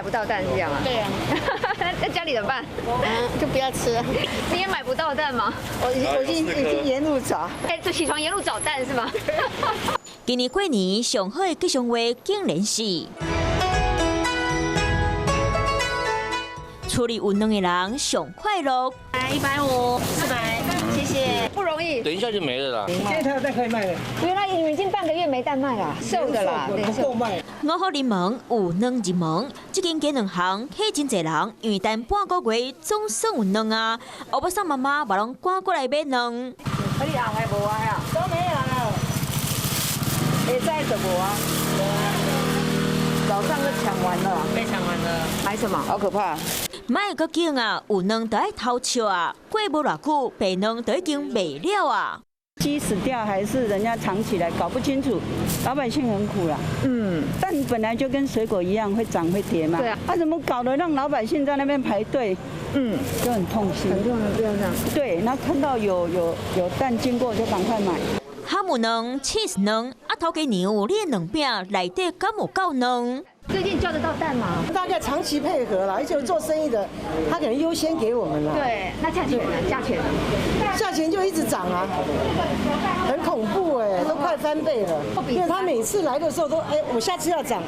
不到蛋是這樣嗎？對啊。那家裡怎麼辦？嗯，就不要吃。你也買不到蛋嗎？我已經沿路找。哎，就起床沿路找蛋是嗎？今年過年上好的吉祥話竟然是厝裡有卵的人上快樂。來150，400，謝謝。不容易。等一下就沒了啦。今天才有蛋可以賣的。原來你們已經半個月沒蛋賣了，瘦的啦，不夠賣。五福臨門有卵入門，這間雞卵行客真濟人，因為等半個月總算有卵啊！歐巴桑媽媽嘛攏趕過來買卵。啊，你紅的無愛啊？都沒有了。下晝就無啊。早上都搶完了。被搶完了。買什麼？好可怕。莫閣緊啊，有卵就愛偷笑啊！過無偌久，白卵就已經賣了啊！雞死掉還是人家藏起來，搞不清楚，老百姓很苦啦。蛋本來就跟水果一樣會漲會跌嘛。對啊。啊，怎麼搞得讓老百姓在那邊排隊？就很痛心。很痛，不要這樣。對，那看到有蛋經過就趕快買。哈姆卵、起司卵，啊，頭家娘，你的卵餅內底敢有夠卵？最近叫得到蛋嗎？大家長期配合啦，而且做生意的，他可能優先給我們啦。對，那價錢呢？價錢？價錢就一直漲啊，很恐怖哎，都快翻倍了。因為他每次來的時候都哎，我下次要漲，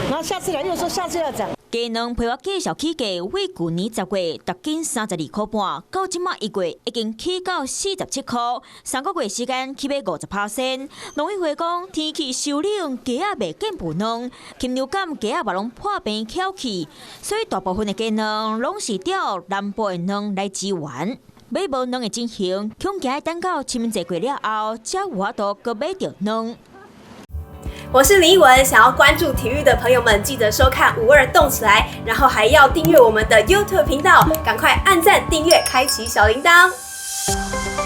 然後下次來又說下次要漲。雞卵批發繼續起價，為舊年10月逐斤32塊半，到這馬1月已經起到47塊，3個月時間起碼50%。農委會講天氣收冷，雞仔袂見孵卵，禽流感雞仔嘛攏破病翹起，所以大部分的雞卵攏是調南部的卵來支援。買無卵的情形，恐驚等到清明節過了後，才有法度閣買著卵。我是林奕文，想要關注體育的朋友們，記得收看五二動起來，然後還要訂閱我們的 YouTube 頻道，趕快按讚、訂閱、開啟小鈴鐺。